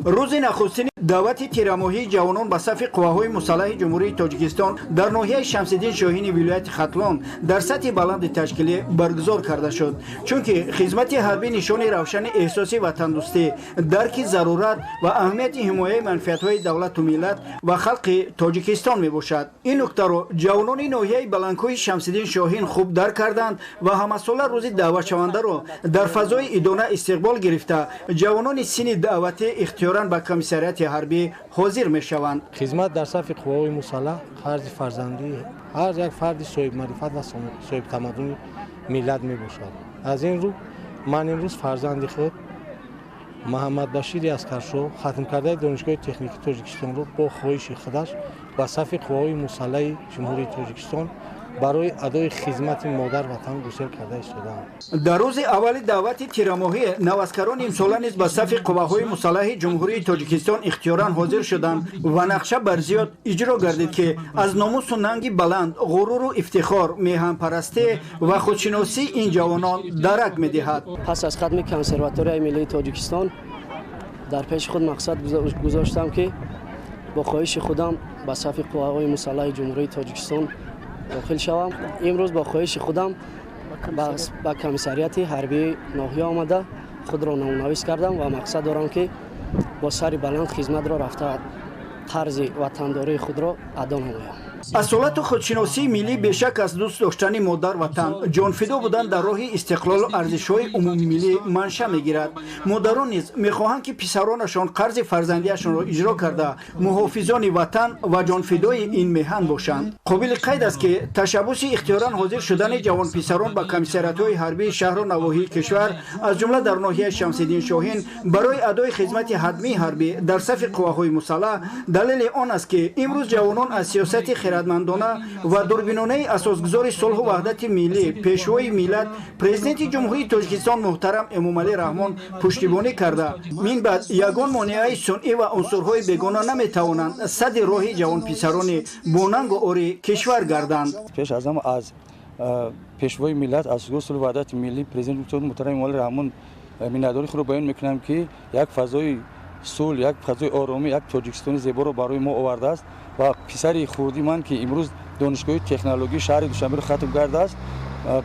Рӯзи нахустини даъвати тирамоҳии ҷавонон ба сафи қувваҳои мусаллаҳи Ҷумҳурии Тоҷикистон дар ноҳияи Шамсиддин Шоҳини вилояти Хатлон дар сатҳи баланди ташкилӣ баргузор карда шуд, чунки хизмати ҳарбӣ нишони равшани эҳсоси ватандӯстӣ, дарки зарурат ва аҳамияти ҳимояи манфиатҳои давлату миллат ва халқи Тоҷикистон мебошад. Ин нуктаро ҷавонони ноҳияи баландкӯҳи Шамсиддин Шоҳин хуб дарк карданд ва ҳамасола рӯзи даъватшавандаро дар фазои идона истиқбол гирифта, ҷавонони синни даъватӣ ихтиёран ба комиссариати ҳарбӣ ҳозир мешаванд. Хизмат дар сафи қувваҳои мусаллаҳ қарзи фарзандии ҳар як фарди соҳибмаърифат ва соҳибтамаддуни миллат мебошад. Аз ин рӯ ман имрӯз фарзанди худ Муҳаммадбашири Аскаршоҳ, хатмкардаи Донишгоҳи техникии Тоҷикистонро бо хоҳиши худаш ба сафи қувваҳои мусаллаҳи Ҷумҳурии Тоҷикистон барои адои хизмати модар ватан гусел карда истодаам. Дар рӯзи аввали даъвати тирамоҳӣ наваскарони имсола низ ба сафи қувваҳои мусаллаҳи Ҷумҳурии Тоҷикистон ихтиёран ҳозир шуданд ва нақша бар зиёд иҷро гардид, ки аз номусу нанги баланд, ғуруру ифтихор, меҳанпарастӣ ва худшиносии ин ҷавонон дарак медиҳад. Пас аз хатми Консерваторияи миллии Тоҷикистон дар пеши худ мақсад гузоштам, ки бо хоҳиши худам ба сафи қувваҳои мусаллаҳи Ҷумҳурии Тоҷикистон дохил шавам. Имрӯз бо хоҳиши худам ба комиссариати ҳарбии ноҳия омада, худро номнавис кардам ва мақсад дорам, ки бо сари баланд хизматро рафта, қарзи ватандории худро адо намоям. Асолату худшиносии миллӣ бешак аз дӯст доштани модар ватан, ҷонфидо будан дар роҳи истиқлолу арзишҳои умумимиллӣ манша мегирад. Модарон низ мехоҳанд, ки писаронашон қарзи фарзандиашонро иҷро карда, муҳофизони ватан ва ҷонфидои ин меҳан бошанд. Қобили қайд аст, ки ташаббуси ихтиёран ҳозир шудани ҷавонписарон ба комиссариятҳои ҳарбии шаҳру навоҳии кишвар, аз ҷумла дар ноҳияи Шамсиддин Шоҳин, барои адои хизмати ҳатмии ҳарбӣ дар сафи қувваҳои мусаллаҳ далели он аст, ки имрӯз ҷавонон аз сиёсати хирадмандона ва дурбинонаи асосгузори сулҳу ваҳдати миллӣ, Пешвои миллат, Президенти Ҷумҳурии Тоҷикистон муҳтарам Эмомалӣ Раҳмон пуштибонӣ карда, мин баъд ягон монеаи сунъӣ ва унсурҳои бегона наметавонанд садди роҳи ҷавонписарони бонангу ори кишвар гарданд. Пеш аз ҳама аз Пешвои миллат, асосгузори сулҳу ваҳдати миллӣ, Президенти муҳтарам Эмомалӣ Раҳмон миннатдории худро баён мекунам, ки як фазои сулҳ, як фазои оромӣ, як Тоҷикистони зеборо барои мо овардааст. Ва писари хурди ман, ки имрӯз Донишгоҳи технологии шаҳри Душанберо хатм кардааст,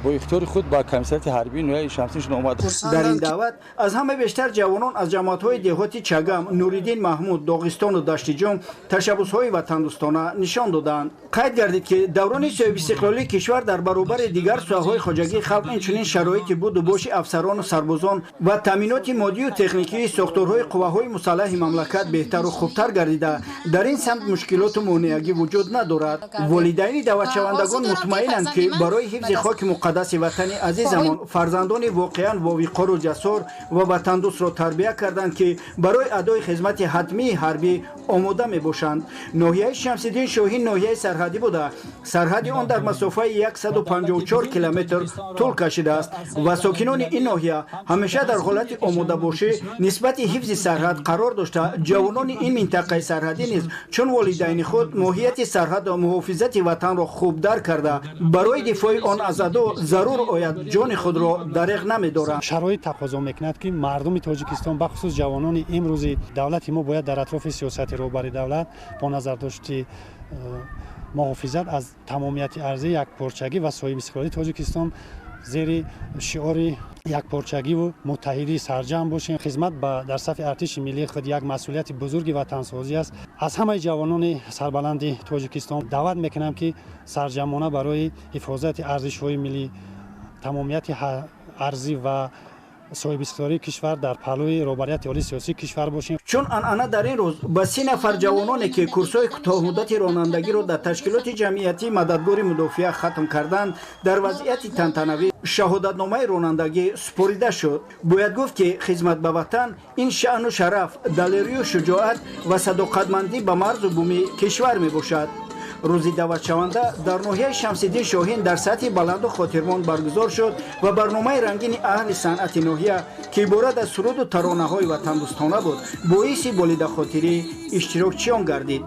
бо ихтиёри худ ба комиссариати ҳарбии ноҳияи Шамсиддин омад. Дар ин даъват аз ҳама бештар ҷавонон аз ҷамоатҳои деҳоти Чагам, Нуриддин Маҳмуд, Доғистону Даштиҷум ташаббусҳои ватандӯстона нишон доданд. Қайд гардид, ки даврони соҳибистиқлолии кишвар дар баробари дигар соҳаҳои хоҷагии халқ инчунин шароити буду боши афсарону сарбозон ва таъминоти моддию техникии сохторҳои қувваҳои мусаллаҳи мамлакат беҳтару хубтар гардида, дар ин самт мушкилоту монеагӣ вуҷуд надорад. Волидайни даъватшавандагон мутмаинанд, ки барои ҳифзи хоки муқаддаси ватани азизамон фарзандони воқеан вовиқору ҷасор ва ватандӯстро тарбия карданд, ки барои адои хизмати ҳатмии ҳарбӣ омода мебошанд. Ноҳияи Шамсиддин Шоҳин ноҳияи сарҳадӣ буда, сарҳади он дар масофаи 154 километр тӯл кашидааст ва сокинони ин ноҳия ҳамеша дар ҳолати омодабошӣ нисбати ҳифзи сарҳад қарор дошта, ҷавонони ин минтақаи сарҳадӣ низ чун волидайни худ моҳияти сарҳад ва муҳофизати ватанро хуб дарк карда, барои дифои он аз адо зарур ояд, ҷони худро дареғ намедоранд. Шароит тақозо мекунад, ки мардуми Тоҷикистон, бахусус ҷавонони имрӯзи давлати мо, бояд дар атрофи сиёсати роҳбари давлат бо назардошти муҳофизат аз тамомияти арзии, якпорчагӣ ва соҳибистиқлолии Тоҷикистон зери шиори якпорчагиву муттаҳидӣ сарҷамъ бошем. Хизмат дар сафи артиши миллии худ як масъулияти бузурги ватансозӣ аст. Аз ҳамаи ҷавонони сарбаланди Тоҷикистон даъват мекунам, ки сарҷамъона барои ҳифозати арзишҳои миллӣ, тамомияти арзӣ ва соҳибистиқлолии кишвар дар паҳлӯи роҳбарияти олии сиёсии кишвар бошем. Чун анъана, дар ин рӯз ба 30 нафар ҷавононе, ки курсҳои кӯтоҳмуддати ронандагиро дар ташкилоти ҷамъиятии «Мададгори мудофиа» хатм карданд, дар вазъияти тантанавӣ шаҳодатномаи ронандагӣ супорида шуд. Бояд гуфт, ки хизмат ба ватан ин шаъну шараф, далерию шуҷоат ва садоқатмандӣ ба марзу буми кишвар мебошад. Рӯзи даъватшаванда дар ноҳияи Шамсиддин Шоҳин дар сатҳи баланду хотирмон баргузор шуд ва барномаи рангини аҳли санъати ноҳия, ки иборат аз суруду таронаҳои ватандӯстона буд, боиси болидахотирӣ иштирокчиён гардид.